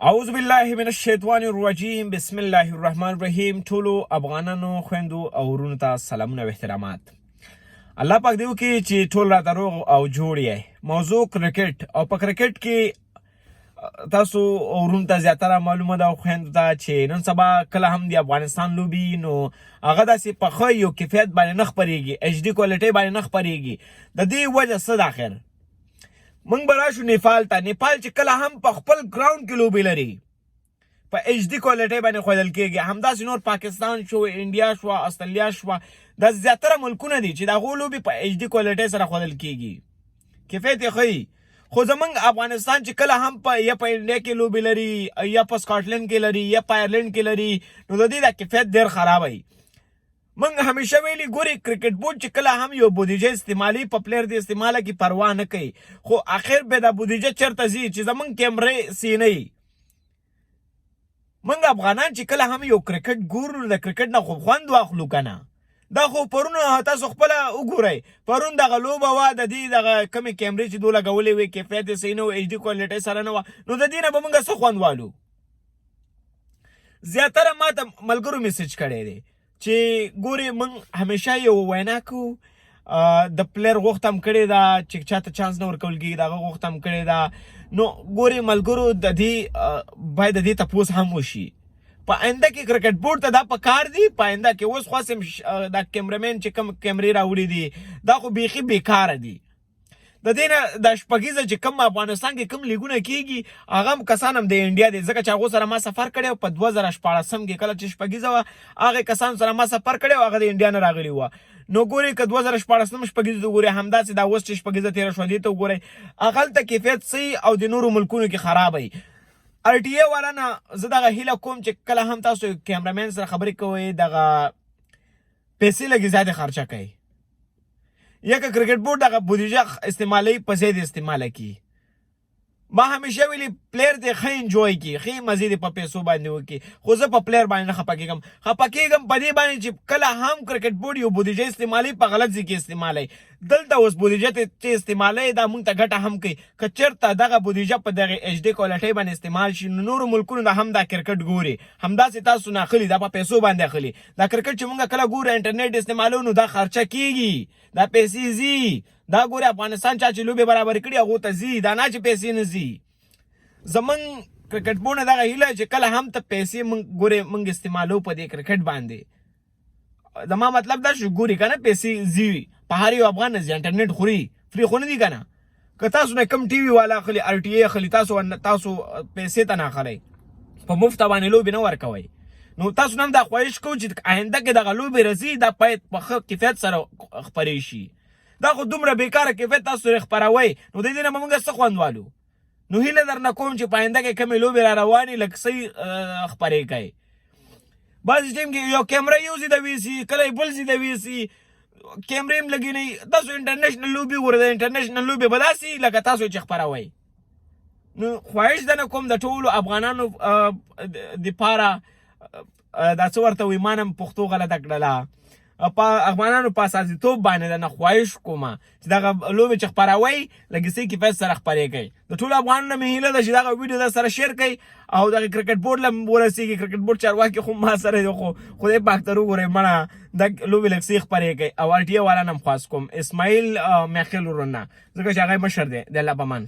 اعوذ بالله من الشیطان الرجیم، بسم الله الرحمن الرحیم. ټولو افغانانو، خويندو او ورونو ته سلامونه او احترامات. الله پاک دې وکړي چې ټول راته روغ او جوړ یې. موضوع کرکټ، او په کرکټ کې تاسو ورونو ته زیاتره معلومه ده او خويندو ته چې نن سبا کله هم د افغانستان لوبي، نو هغه داسې په ښه یو کیفیت باندې نه خپرېږي، HD quality باندې نه خپرېږي. د دې وجه څه ده؟ اخر مونږ به راشو نیپال ته. نیپال چې کله هم په خپل ګراوند کې لوبې لري، په HD quality باندې ښودل کېږي. همداسې نور پاکستان شو، انډیا شو، استرالیا شو، دا زیاتره ملکونه دي چې د هغو لوبې په HD quality سره ښودل کېږي، کیفیت یې ښه وي. خو زمونږ افغانستان چې کله هم یا په انډیا کې لوبې لري، یا په سکاټلند کې لري، یا په ایرلند کې لري، نو د دې دا کیفیت ډېر خراب وي. مونږ همیشه ویلي، ګوري، کرکټ بورډ چې کله هم یو بودیجه استعمالي، په player دی استعماله کی پروا نه کوي، خو اخر به دا بودیجه چرته ځي چې زمونږ کیمرې سینې؟ مونږ افغانان چې کله هم یو کرکټ ګورو، نو د کرکټ نه خو خوند واخلو کنه. دا خو پرون تاسو خپله وګورئ، پرون دغه لوبه وه، د دې دغه کمې کیمرې چې دوی لګولې وې، کیفیت یې صحیح نه و، HD quality سره نه وه، نو د دې نه به مونږ څه خوند والو؟ زیاتره ما ته ملګرو message کړی دی چې ګوري، مونږ همیشه یو وینا کوو، د player غوښته هم کړې ده چې چاته چانس نه ورکول کېږي، د هغه غوښته هم کړې ده. نو ګوري ملګرو، د دې باید د دې تپوس هم وشي په آینده کې. کرکټ بورډ ته دا پکار دی په آینده کې. اوس خو سم دا کیمرمین چې کوم کیمرې راوړي دي، دا خو بیخي بیکاره دي. د دې نه د شپږیزه چې کوم افغانستان کې کوم لیګونه کیږي، هغه هم کسان هم د انډیا دي، ځکه چې هغو سره ما سفر کړی او په 2016 کې کله چې شپږیزه وه، هغه کسان سره ما سفر کړی او هغه د انډیا نه راغلي وه. نو ګوري، که 2016 شپږیزه ته وګورئ، همداسې دا اوس چې شپږیزه تېره شوه، دې ته وګورئ، هغلته کیفیت صحیح او د نورو ملکونو کې خراب وي. RTA والا نه زه دغه هیله کوم چې کله هم تاسو کیمرامین سره خبرې کوئ، دغه پیسې لږې زیاتې خرچه کوي، یا که کرکټ بورډ دغه بودیجه استعمالوي، په ځای دې استعماله کړي. ما همیشه ویلي، player دې ښه enjoy کړي، ښې مزې دې په پیسو باندې وکړي، خو زه په player باندې نه خفه کېږم. خفه کېږم په دې باندې چې کله هم کرکټ بورډ یو بودیجه استعمالوي، په غلط ځای کې استعمالوي. دلته اوس بودیجه چې استعمالوي، دا مونږ ته ګټه هم کوي. که چېرته دغه بودیجه په دغه HD quality باندې استعمال شي، نو نورو ملکونو دا هم دا کرکټ ګوري. همداسې تاسو نه اخلي، دا په پیسو باندې اخلي. دا کرکټ چې مونږ کله ګورو، انټرنیټ استعمالو، نو دا خرچه کیږي، دا پیسې ځي. دا ګوري، افغانستان چا چې لوبې برابر کړي، هغو ته ځي، دا نه چې پیسې نه ځي. زمونږ کرکټ بورډ نه دغه هیله چې کله هم ته پیسې مونږ ګوري مونږ استعمالو په دې کرکټ باندې، زما مطلب دا شو، ګوري کنه، پیسې ځي، په هر یو افغان نه ځي. انټرنیټ خوري، free خو نه دي کنه. که تاسو نه کم TV والا اخلي، RTA اخلي، تاسو پیسې ته نه اخلي، په مفته باندې لوبې نه ورکوي. نو تاسو نن دا خواهش کوو چې آینده کې دغه لوبې راځي، دا باید په ښه کیفیت سره خپرې شي. دا خو دومره بیکاره کیفیت تاسو سره خپروئ، نو د دې نه به موږ څه خوند والو؟ نو هیله درنه کوم چې په آینده کې کومې لوبې را روانې، لږ صحیح خپرې کړئ. بعضې ټیم کې یو کیمره یو ځای ته ویسي، کله یې بل ځای ته ویسي، کیمرې هم لګې نه وي. تاسو international لوبې وګورئ، د international لوبې به داسې لکه تاسو چې خپروئ. نو خواهش درنه کوم د ټولو افغانانو دپاره، دا څه ورته وایي، ما نن پښتو غلطه کړله، په افغانانو په استازیتوب باندې درنه خواهش کوم چې دغه لوبې چې خپروئ، لږ څه کیفیت سره خپرې کړئ. د ټولو افغانانو نه مې هیله ده چې دغه ویډیو در سره share کړئ او دغه کرکټ بورډ له ورسېږي. کرکټ بورډ چارواکي خو ما سره دي، خو خدای پاک ته وګورئ، مړه دا لوبې لږ څه خپرې کړئ. او RTA والا نه هم خواست کوم، اسماعیل میاخېل ورور نه، ځکه چې هغه مشر دی. د الله په امان.